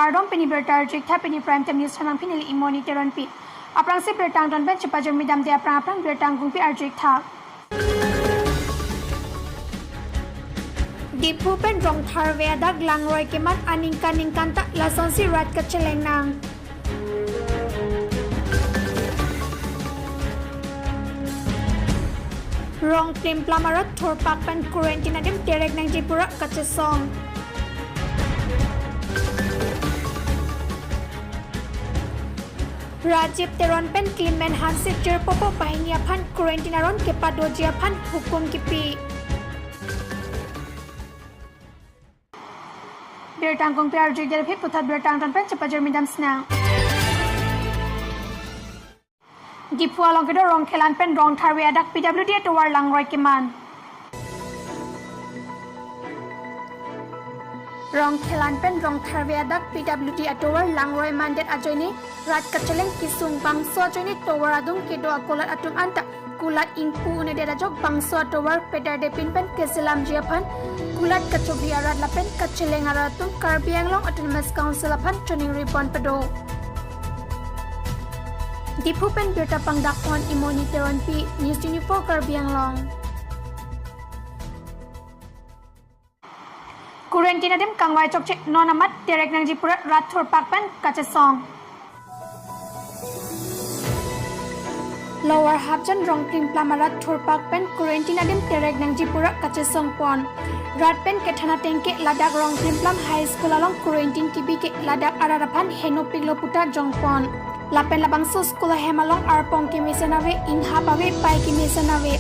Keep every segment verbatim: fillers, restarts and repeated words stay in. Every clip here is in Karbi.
Kardom, pini birta arju-ik tha, pini Prime Time News channel pini neli Imoni Teronpi. Aphrangsi birta angton pen chepajirmi damde aphrang aphrang birta angkungpi arju-ik tha. Diphu pen Rongtharve adak langroi keman aningkan ningkan ta lasonsi rat kacheleng nang. Rong plimplam arat thurpak pen quarantine adim terek nangji pura kachesong. Rajib Teron pen Clement Hanse jirpo-po banghini aphan quarantine aron kepadoji aphan hukum kipi. Birta angkungpi arju-ik det aphi puthot birta angton pen chepajirmi dam sinang. Diphu along kedo Rongkhelan pen Rongtharve adak P W D atovar langroi keman. Rongkhelan pen Rongtharve adak P W D atovar langroi mandet ajoine rat kacheleng kesung, bangso ajoine tovar adung kedo akolat atum anta kulat ingpu un-edet ajok bangso atovar pedar depin pen keselamji aphan kulat kachobri arat lapen kacheleng arat atum Karbi Anglong Autonomous Council aphan choningri pon pado. Diphu pen birta pangdak pon Imoni Teronpi, News twenty-four Karbi Anglong. Quarantine adim kangvai chokche, non amat terek nangji pura rat thurpak pen kachesong. Lower Hapjan Rong plimplam arat thurpak pen quarantine adim terek nangji pura kachesong pon. Rat pen kethan ateng ke ladak Rong plimplam High School along quarantine kibi ke ladak arat aphan henopiklo puta jong pon. Lapen labangso school ahem along arpong kemesen ave, inghap ave, pai kemesen ave.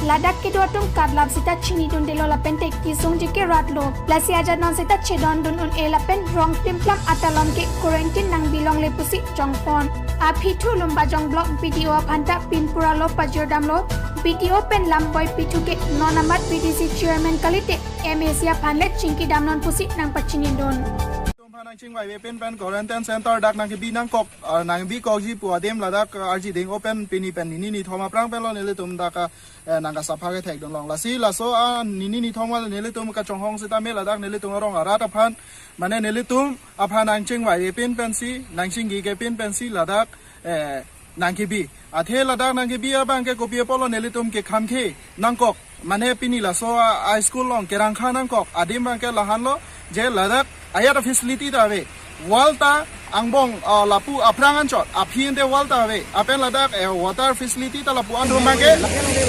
Ladak kedo atum kadlap sita chinidundelo lapen te kesungji ke rat lo. Lasi ajat non sita chedondun un-e lapen Rong plimplam atalon ke quarantine nangbilongle pusi jong pon. Aphi thu Lumbajong Block B D O aphan ta pinpura lo pajir damlo. B D O pen Lamboi Pithu ke non amat B D C chairman kalite M A C aphan le chingki damnon pusi nangpachinidun. Atum aphan nangchingvai avepin pen quarantine center dak nangkebi nangkok, ah, nangbi kokji pu adim ladak, ah, arji ding-o pen pini pen nini nithom aphrang pen lo nelitum dak, ah, eh, nangkasapha kethekdun long. Lasi laso, ah, nini nithom nelitum kachonghong sitame ladak nelitum arong arat aphan, mane nelitum aphan nangchingvai avepin pensi, nangchingki kepin pensi ladak, eh, nangkebi. Athe ladak nangkebi abang ke kopi apotlo nelitum ke khamkhe nangkok. Mane pini laso a, a school along kerangkha nangkok adim abang ke lahan lo je ladak ajat a facility ta ave. Wall ta angbong, ah, lapu aphrang anchot aphi ente wall ta ave. Apen ladak, eh, water facility ta lapu an abang ke.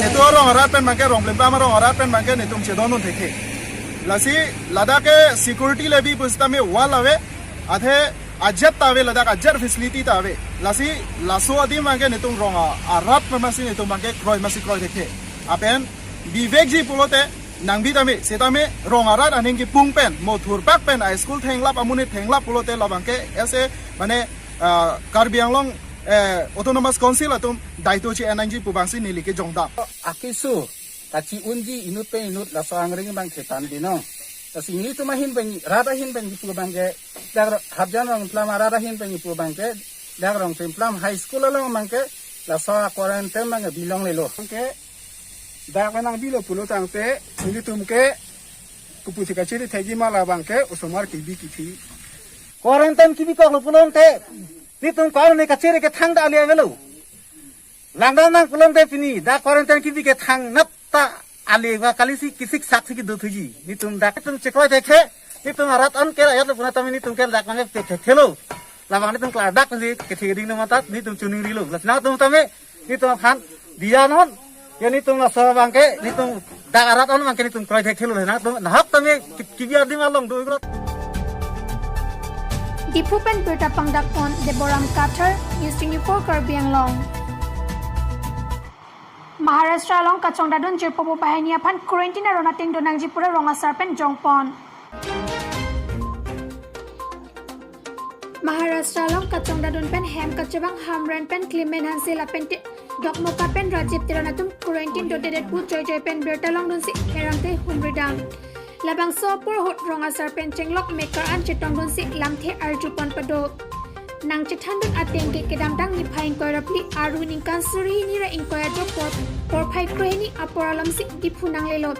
Netum arong arat pen abang ke, Rong plimplam arong arat pen abang ke netum chedondun thekthe. Lasi ladak ke security lebi pusitame wall ave. Athe ajat ta ave ladak, ajat facility ta ave. Lasi laso adim abang ke netum rong a, arat pen masi netum abang ke kroi masi kroi thekthe. Apen bivekji pulote nangbi tame, setame rong arat aning kipung pen, mo thurpak pen, a school thenglap amonit thenglap pulote labang ke ese, mane, ah, Karbi Anglong, eh, Autonomous Council atum daito chi-en nangji pu abangsi neli kejongdam. Akeso kachi-unji inut pen inut laso angring abang thetan binong. Lasi nelitum ahin pen, rat ahin pen kipu abang ke, dak Hapjan Rong plimplam arat ahin pen kipu abang ke, dak Rong plimplam High School along abang ke, laso quarantine abang ke bilonglelo. Abang ke, dak nangbilo pulo tangte, nelitum ke, kopusi kachere thekji ma labang ke, osomar kebi kithi. Quarantine kebikoklo pulote, nelitum kar ne kachere kethang ta ale avelo. Langdam nang pulote pini, dak quarantine kebi kethang nat ta ale va kalisi kisik saksi kedo thuji. Nelitum dak netum chekroi thekthe, netum arat an ke ayat lo puna tame netum ke dak mane thekthelo. Labang netum klardak si kethe ding nang matat netum chuning rilo. Lasi nangtum tame netum aphan diya non. Ya netum laso abang ke netum dak arat an abang ke netum kroi thekthelo. Nangtum nahok tame ki-, kebi adim along do igrot. Diphu pen birta pangdak pon Deboram Kathar, News twenty-four Karbi Anglong. Maharashtra along kachongdadun jirpo-po banghini aphan quarantine aron ateng do nangji pura rong asar pen jong pon. Maharashtra along kachongdadun pen hem kachevang Hamren pen Clement Hanse lapen te Dokmoka pen Rajib Teron atum quarantine dodedet pu joijoi pen birta longdunsi pherangke humridam. Labangso apor ahut rong asar pen chenglok mekar an chetongdunsi lamthe arju pon pado. Nangchethandun ateng ke kedamtang niphai ingkoi ra phli aru ningkan suri hini ra ingkoi ajo por, porphai krehini apor alomsi Diphu nanglelo.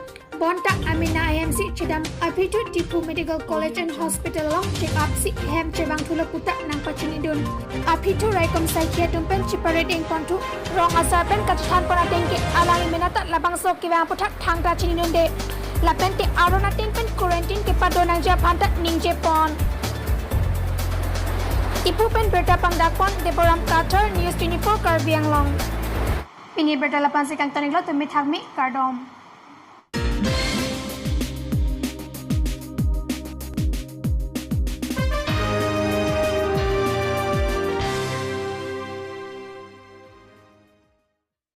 Bonta amena ahemsi chedam aphi thu Diphu Medical College and Hospital along check up si ahem chevangthulo puta nangpachinidun. Aphi thu raikom saikhi atum pen cheparedeng ponthu. Rong asar pen kachethan pon ateng ke alangli mena ta labangso kevang aphuthak thangta chinidunde. Lapen te aron ateng pen quarantine kepado nangji aphan ta ningjepon. Diphu pen birta pangdakpon Deboram Kathar, News twenty-four Karbi Anglong. Pini birta la-ansi kangton-iklo, tumi thakmi, kardom.